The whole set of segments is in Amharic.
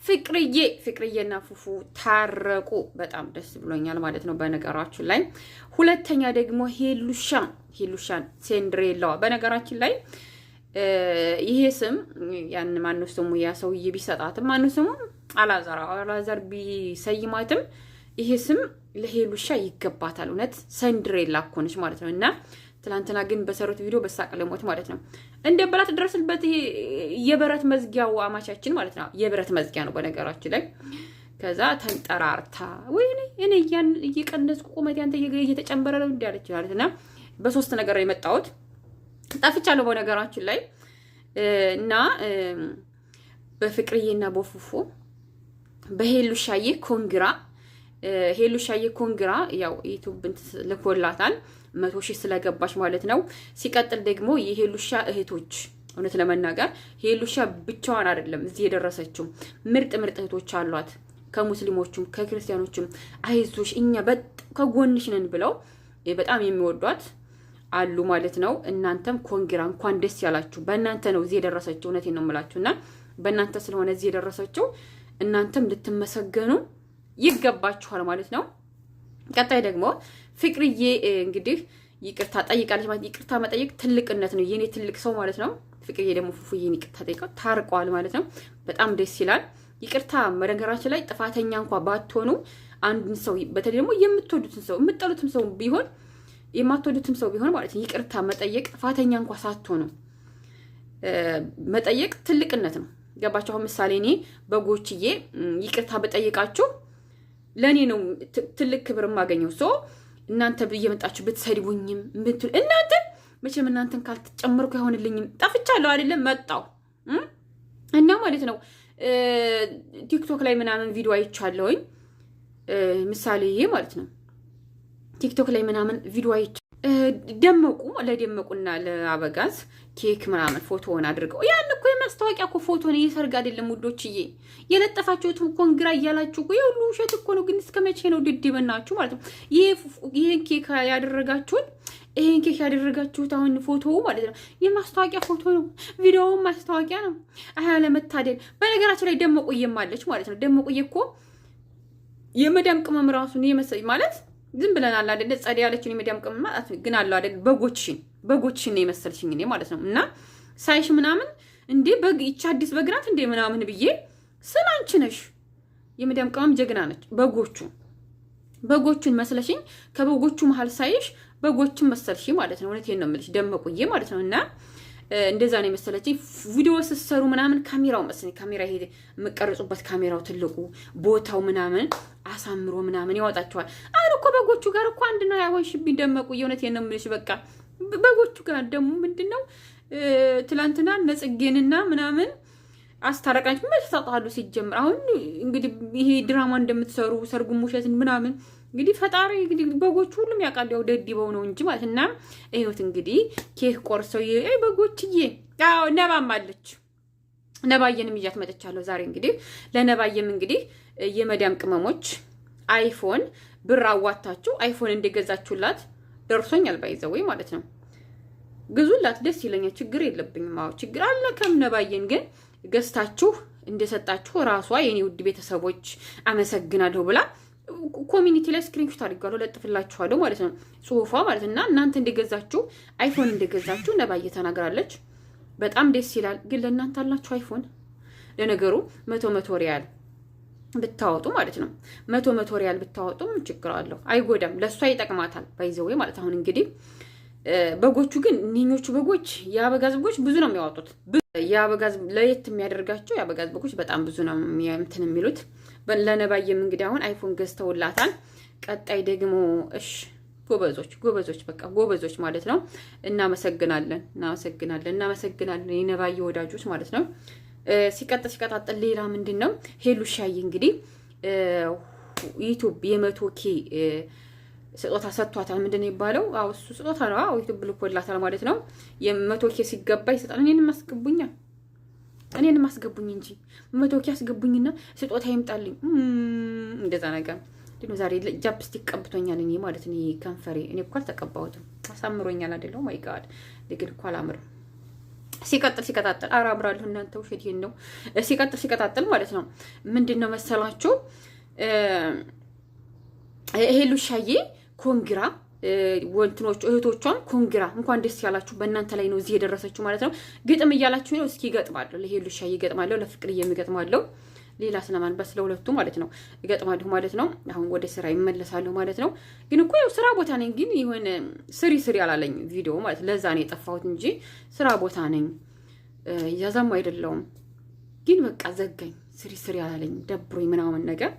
ፍቅርዬ ፍቅርዬና ፉፉ ታረቁ። በጣም ደስ ብሎኛል ማለት ነው በነገራችን ላይ። ሁለተኛ ደግሞ ሄሉሻ ሄሉሻን ሴንድሬላዋ በነገራችን ላይ ይሄ ስም ያን ማነው ስሙ ያ ሰውዬ ቢሰጣትም ማነው ስሙ አላዛር አላዛር ቢሰይማትም ይሄ ስም ለሄሉሻ ይገባታል። እውነት ሰንድሬላ እኮ ነች ማለት ነው። እና ትላንትና ግን በሰሩት ቪዲዮ በሳቅ ለሞት ማለት ነው። እንደ በላት ድረስልበት። ይሄ የብረት መዝጊያው አማቻችን ማለት ነው። የብረት መዝጊያ ነው በነገራችን ላይ። ከዛ ተንጠራርታ ወይኔ እኔ እየቀነስኩ ቁመት ያንተ እየተጨመረ ነው እንዲያለች ማለት እና በሶስት ነገር የመጣሁት ጠፍቻለሁ በነገራችን ላይ እና በፍቅርዬና በፉፉ በሄሉሻዬ congra ሄሉሻዬ congra ያው ዩቱብ ልኮላታል 100,000 ስለገባች ማለት ነው። ሲቀጥል ደግሞ የሄሉሻ እህቶች እውነት ለመናገር ሄሉሻ ብቻዋን አይደለም እዚህ የደረሰችው፣ ምርጥ ምርጥ እህቶች አሏት። ከሙስሊሞቹም ከክርስቲያኖቹም አይዞሽ እኛ ከጎንሽ ነን ብለው በጣም የሚወዷት አሉ ማለት ነው። እናንተም congra እንኳን ደስ ያላችሁ። በእናንተ ነው እዚህ የደረሰችው። እውነቴን ነው የምላችሁ እና በእናንተ ስለሆነ እዚህ የደረሰችው እናንተም ልትመሰገኑ ይገባችኋል ማለት ነው። ቀጣይ ደግሞ ፍቅርዬ እንግዲህ ይቅርታ ጠይቃለች ማለት ይቅርታ መጠየቅ ትልቅነት ነው። የኔ ትልቅ ሰው ማለት ነው። ፍቅርዬ ደግሞ ፉፉዬን ይቅርታ ጠይቀው ታርቀዋል ማለት ነው። በጣም ደስ ይላል። ይቅርታ በነገራችን ላይ ጥፋተኛ እንኳ ባትሆኑ አንድን ሰው በተለይ ደግሞ የምትወዱትን ሰው የምትጠሉትም ሰው ቢሆን የማትወዱትም ሰው ቢሆን ማለት ነው ይቅርታ መጠየቅ ጥፋተኛ እንኳ ሳትሆኑ መጠየቅ ትልቅነት ነው። ገባችሁ? አሁን ምሳሌ እኔ በጎችዬ ይቅርታ በጠይቃችሁ ለእኔ ነው ትልቅ ክብር የማገኘው። So እናንተ እየመጣችሁ ብትሰድቡኝም ብትሉ እናንተ መቼም እናንተን ካልተጨመርኩ አይሆንልኝም። ጠፍቻለሁ አይደለም መጣው እና ማለት ነው ቲክቶክ ላይ ምናምን ቪዲዮ አይቻለሁኝ። ምሳሌ ይሄ ማለት ነው ቲክቶክ ላይ ምናምን ቪዲዮ አይቻ ደመቁ ለደመቁና ለአበጋዝ ኬክ ምናምን ፎቶውን አድርገው ያን እኮ የማስታወቂያ እኮ ፎቶ ነው፣ የሰርግ አይደለም ውዶችዬ። የለጠፋችሁት congra እያላችሁ እኮ የሁሉ ውሸት እኮ ነው። ግን እስከ መቼ ነው ድድብናችሁ ማለት ነው? ይሄን ኬክ ያደረጋችሁት ይሄን ኬክ ያደረጋችሁት አሁን ፎቶው ማለት ነው የማስታወቂያ ፎቶ ነው። ቪዲዮውን ማስታወቂያ ነው። አያ ለመታደል። በነገራችን ላይ ደመቁዬም አለች ማለት ነው። ደመቁዬ እኮ የመዳም ቅመም ራሱን የመሰለኝ ማለት ዝም ብለናል አይደለ? ጸድ ያለችን የመዳም ቅመም ማለት ግን አለው አይደል? በጎችሽን በጎችሽን ነው የመሰልሽኝ እኔ ማለት ነው። እና ሳይሽ ምናምን እንዴ በግ ይቺ አዲስ በግ ናት እንዴ ምናምን ብዬ ስለ አንቺ ነሽ። የመዳም ቅመም ጀግና ነች። በጎቹ በጎቹን መስለሽኝ ከበጎቹ መሀል ሳይሽ በጎችን መሰልሽ ማለት ነው። እውነቴን ነው የምልሽ ደመቁዬ ማለት ነው። እና እንደዛ ነው የመሰለችኝ። ቪዲዮ ስትሰሩ ምናምን ካሜራው መሰለኝ ካሜራ ይሄ የምቀርጹበት ካሜራው ትልቁ ቦታው ምናምን አሳምሮ ምናምን ያወጣቸዋል። አሁን እኮ በጎቹ ጋር እኮ አንድ ነው ያሆንሽብኝ ደመቁ። እውነቴን ነው የምልሽ። በቃ በጎቹ ጋር ደግሞ ምንድን ነው ትላንትና ነጽጌንና ምናምን አስታረቃችሁ መች ታጣሉ? ሲጀምር አሁን እንግዲህ ይሄ ድራማ እንደምትሰሩ ሰርጉም ውሸትን ምናምን እንግዲህ ፈጣሪ እንግዲህ በጎቹ ሁሉም ያውቃሉ። ያው ደድበው ነው እንጂ ማለት እና ይኸውት እንግዲህ ኬክ ቆርሰው በጎችዬ፣ አዎ ነባም አለች። ነባየንም ይዣት መጥቻለሁ ዛሬ እንግዲህ ለነባየም እንግዲህ የመዳም ቅመሞች አይፎን ብር አዋታችሁ አይፎን እንደገዛችሁላት ደርሶኛል። By the way ማለት ነው ግዙላት፣ ደስ ይለኛል። ችግር የለብኝም። አዎ ችግር አለ ከም ነባየን ግን ገዝታችሁ እንደሰጣችሁ ራሷ የኔ ውድ ቤተሰቦች አመሰግናለሁ ብላ community ላይ screenshot አድርጋለሁ ለጥፍላችኋለሁ ማለት ነው፣ ጽሁፏ ማለት እና እናንተ እንደገዛችሁ አይፎን እንደገዛችሁ ነባዬ ተናግራለች። በጣም ደስ ይላል። ግን ለእናንተ አላችሁ አይፎን? ለነገሩ 100 100 ሪያል ብታወጡ ማለት ነው 100 100 ሪያል ብታወጡ ምን ችግር አለው? አይጎዳም። ለእሷ ይጠቅማታል። By the way ማለት አሁን እንግዲህ በጎቹ ግን እኒኞቹ በጎች የአበጋዝ በጎች ብዙ ነው የሚያወጡት። የአበጋዝ ለየት የሚያደርጋቸው የአበጋዝ በጎች በጣም ብዙ ነው እንትን የሚሉት። ለነባየም እንግዲህ አሁን አይፎን ገዝተውላታል። ቀጣይ ደግሞ እሽ ጎበዞች ጎበዞች በቃ ጎበዞች ማለት ነው። እናመሰግናለን፣ እናመሰግናለን፣ እናመሰግናለን የነባየ ወዳጆች ማለት ነው። ሲቀጥል ሲቀጣጥል ሌላ ምንድን ነው ሄሉሻዬ እንግዲህ ዩቱብ የ100K ስጦታ ሰጥቷታል። ምንድን ነው የሚባለው? አዎ እሱ ስጦታ ነው። አዎ ዩቱብ ልኮላታል ማለት ነው። የ100K ሲገባ ይሰጣል። እኔንም አስገቡኛ እኔንም አስገቡኝ እንጂ 100K አስገቡኝና ስጦታ ይምጣልኝ። እንደዛ ነገር ግን ዛሬ chapstick ቀብቶኛል። እኔ ማለት ነው ከንፈሬ እኔ እኮ አልተቀባሁትም። አሳምሮኛል አይደለም? My God ግን እኮ አላምርም። ሲቀጥል ሲቀጣጥል አራምራለሁ እናንተ ውሸት ይሄን ነው። ሲቀጥል ሲቀጣጥል ማለት ነው ምንድን ነው መሰላችሁ ሄሉሻዬ congra ወንትኖቹ እህቶቿም congra እንኳን ደስ ያላችሁ፣ በእናንተ ላይ ነው እዚህ የደረሰችው ማለት ነው። ግጥም እያላችሁ ነው። እስኪ እገጥማለሁ፣ ለሄሉሻዬ እገጥማለሁ፣ ለፍቅርዬ እገጥማለሁ። ሌላ ስለማን በስ ለሁለቱ ማለት ነው እገጥማለሁ ማለት ነው። አሁን ወደ ስራ ይመለሳለሁ ማለት ነው። ግን እኮ ያው ስራ ቦታ ነኝ፣ ግን የሆነ ስሪ ስሪ አላለኝ ቪዲዮ ማለት ለዛ ነው የጠፋሁት እንጂ ስራ ቦታ ነኝ፣ ያዛም አይደለውም። ግን በቃ ዘጋኝ፣ ስሪ ስሪ አላለኝ፣ ደብሮኝ ምናምን ነገር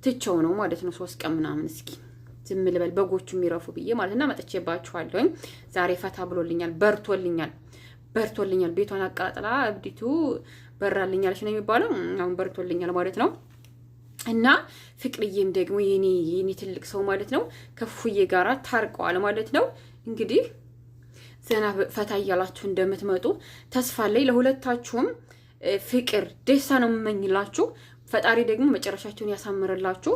ትቸው ነው ማለት ነው። 3 ቀን ምናምን እስኪ ዝም ልበል በጎቹ የሚረፉ ብዬ ማለት እና መጥቼባችኋለሁኝ። ዛሬ ፈታ ብሎልኛል፣ በርቶልኛል፣ በርቶልኛል። ቤቷን አቃጥላ እብዲቱ በራልኛለች ነው የሚባለው። አሁን በርቶልኛል ማለት ነው። እና ፍቅርዬም ደግሞ የኔ የኔ ትልቅ ሰው ማለት ነው ከፉዬ ጋራ ታርቀዋል ማለት ነው። እንግዲህ ዘና ፈታ እያላችሁ እንደምትመጡ ተስፋ አለኝ። ለሁለታችሁም ፍቅር ደስታ ነው የምመኝላችሁ። ፈጣሪ ደግሞ መጨረሻቸውን ያሳምርላችሁ።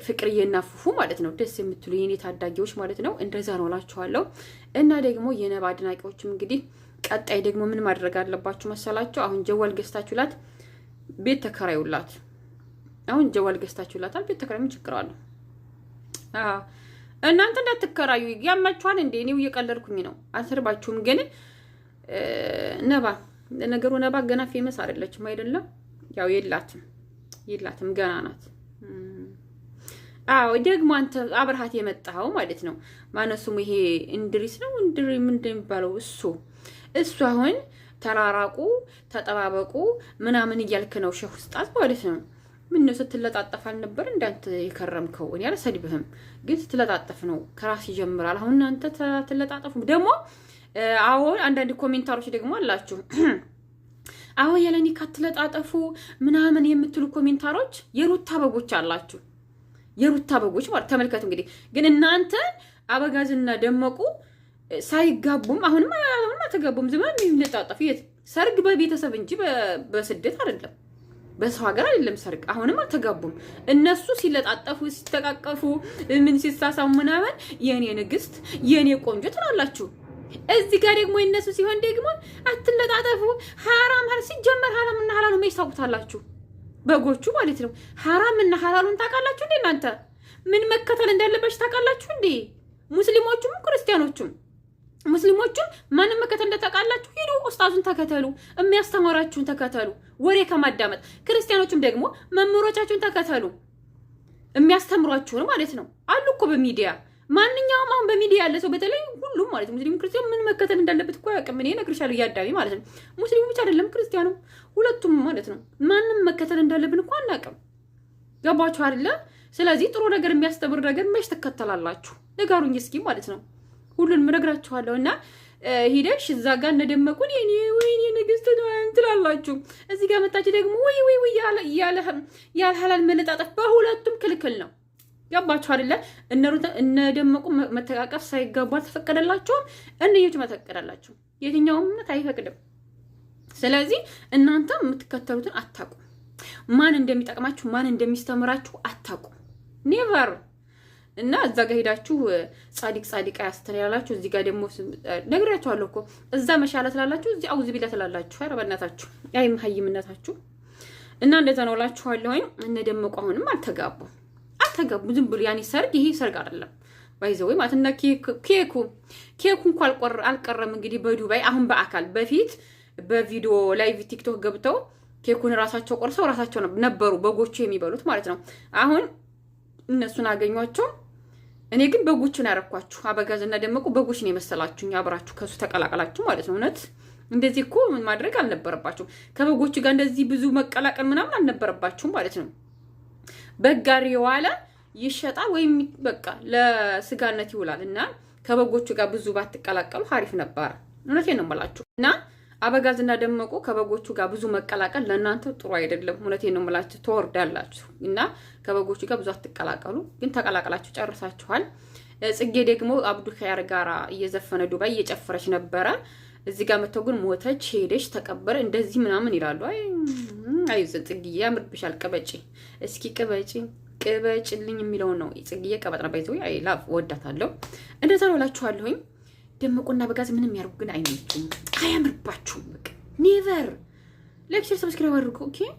ፍቅርዬና ፉፉ ማለት ነው ደስ የምትሉ የኔ ታዳጊዎች ማለት ነው። እንደዛ ነው እላችኋለሁ። እና ደግሞ የነባ አድናቂዎችም እንግዲህ ቀጣይ ደግሞ ምን ማድረግ አለባችሁ መሰላችሁ? አሁን ጀዋል ገዝታችሁላት ቤት ተከራዩላት። አሁን ጀዋል ገዝታችሁላታል፣ ቤት ተከራዩ። ምን ችግር አለው? እናንተ እንዳትከራዩ ያማችኋል እንዴ? እኔው እየቀለድኩኝ ነው፣ አልሰርባችሁም። ግን ነባ ነገሩ ነባ ገና famous አይደለችም አይደለም? ያው የላትም የላትም ገና ናት። አዎ ደግሞ አንተ አብርሃት የመጣኸው ማለት ነው። ማነሱም ይሄ እንድሪስ ነው እንድሪ ምንድን የሚባለው እሱ አሁን ተራራቁ፣ ተጠባበቁ ምናምን እያልክ ነው ሸህ ውስጣት ማለት ነው። ምን ነው ስትለጣጠፍ አልነበር እንዳንተ የከረምከው? እኔ አልሰድብህም፣ ግን ስትለጣጠፍ ነው ከራስ ይጀምራል። አሁን እናንተ ትለጣጠፉ ደግሞ አሁን አንዳንድ commenter ኦች ደግሞ አላችሁ አሁን ያለኒ ካትለጣጠፉ ምናምን የምትሉ commenter ኦች የሩታ በጎች አላችሁ። የሩታ በጎች ማለት ተመልከቱ። እንግዲህ ግን እናንተ አበጋዝና ደመቁ ሳይጋቡም አሁንም አሁንም አልተጋቡም። ዝም የሚለጣጠፉ የት ሰርግ በቤተሰብ እንጂ በስደት አይደለም፣ በሰው ሀገር አይደለም ሰርግ። አሁንም አልተጋቡም። እነሱ ሲለጣጠፉ ሲተቃቀፉ ምን ሲሳሳሙ ምናምን የኔ ንግስት የኔ ቆንጆ ትላላችሁ። እዚህ ጋር ደግሞ የነሱ ሲሆን ደግሞ አትለጣጠፉ ሀራም ሲጀመር ሀራምና ሀላሉ መች ታውቁታላችሁ? በጎቹ ማለት ነው። ሀራምና ሀላሉን ታውቃላችሁ እንዴ እናንተ? ምን መከተል እንዳለባችሁ ታውቃላችሁ እንዴ? ሙስሊሞቹም ክርስቲያኖቹም ሙስሊሞቹም ማንም መከተል እንደታውቃላችሁ ሂዱ፣ ኡስታዙን ተከተሉ፣ የሚያስተምራችሁን ተከተሉ፣ ወሬ ከማዳመጥ። ክርስቲያኖቹም ደግሞ መምህሮቻችሁን ተከተሉ፣ የሚያስተምሯችሁን ማለት ነው። አሉ እኮ በሚዲያ ማንኛውም አሁን በሚዲያ ያለ ሰው በተለይ ሁሉም ማለት ነው ሙስሊሙ ክርስቲያኑ ምን መከተል እንዳለበት እኮ አያውቅም። እኔ እነግርሻለሁ እያዳሚ ማለት ነው። ሙስሊሙ ብቻ አይደለም ክርስቲያኑ፣ ሁለቱም ማለት ነው። ማንም መከተል እንዳለብን እኮ አናውቅም። ገባችሁ አይደለ? ስለዚህ ጥሩ ነገር የሚያስተምር ነገር መች ትከተላላችሁ? ንገሩኝ እስኪ ማለት ነው። ሁሉንም እነግራችኋለሁ። እና ሂደሽ እዛ ጋር እነደመቁን የኔ ወይኔ ንግስት ትላላችሁ። እዚህ ጋር መጣችሁ ደግሞ ወይ ወይ ወይ ያለ ሀላል መለጣጠፍ በሁለቱም ክልክል ነው። ገባችሁ አይደለ? እነደመቁ መተቃቀፍ ሳይጋቡ አልተፈቀደላቸውም። እነዮቹ መተፈቀደላቸው። የትኛውም እምነት አይፈቅድም። ስለዚህ እናንተ የምትከተሉትን አታውቁም። ማን እንደሚጠቅማችሁ ማን እንደሚስተምራችሁ አታውቁም። Never። እና እዛ ጋር ሄዳችሁ ጻዲቅ ጻዲቅ ያስተላላችሁ፣ እዚህ ጋር ደግሞ ነግሬያችኋለሁ እኮ እዛ መሻለ ትላላችሁ፣ እዚህ አውዝ ቢላ ትላላችሁ። ኧረ በእናታችሁ አይ መሀይምነታችሁ። እና እንደዛ ነው እላችኋለሁኝ። እነ ደመቁ አሁንም አልተጋቡም አልተጋቡም። ዝም ብሎ ያኔ ሰርግ ይሄ ሰርግ አይደለም by the way ማለት እና ኬኩ ኬኩ እንኳ አልቀረም እንግዲህ በዱባይ አሁን በአካል በፊት በቪዲዮ live ቲክቶክ ገብተው ኬኩን ራሳቸው ቆርሰው ራሳቸው ነበሩ በጎቹ የሚበሉት ማለት ነው። አሁን እነሱን አገኟቸው። እኔ ግን በጎቹን ያረኳችሁ አበጋዝና ደመቁ በጎች ነው የመሰላችሁኝ። አብራችሁ ከሱ ተቀላቀላችሁ ማለት ነው። እውነት እንደዚህ እኮ ማድረግ አልነበረባችሁም። ከበጎቹ ጋር እንደዚህ ብዙ መቀላቀል ምናምን አልነበረባችሁም ማለት ነው። በጋር የዋለ ይሸጣል ወይም በቃ ለስጋነት ይውላል። እና ከበጎቹ ጋር ብዙ ባትቀላቀሉ አሪፍ ነበረ። እውነቴን ነው የምላችሁ። እና አበጋዝና ደመቁ ከበጎቹ ጋር ብዙ መቀላቀል ለእናንተ ጥሩ አይደለም። እውነቴን ነው የምላችሁ፣ ትወርዳላችሁ። እና ከበጎቹ ጋር ብዙ አትቀላቀሉ። ግን ተቀላቅላችሁ ጨርሳችኋል። ጽጌ ደግሞ አብዱ ከያር ጋራ እየዘፈነ ዱባይ እየጨፈረች ነበረ። እዚህ ጋር መተው ግን ሞተች፣ ሄደች፣ ተቀበረ እንደዚህ ምናምን ይላሉ። አይ አይ ጽጌዬ ያምርብሻል፣ ቅበጪ እስኪ ቅበጪ ቅበጭልኝ የሚለውን ነው። ጽጌዬ ቀበጥ ነው። By the way I love ወዳታለሁ። እንደዛ ነው እላችኋለሁኝ። ደመቁና በጋዝ ምንም ያርጉ ግን አይመቹም፣ አያምርባችሁም። በቃ never። Like፣ share፣ subscribe አድርጉ። Okay.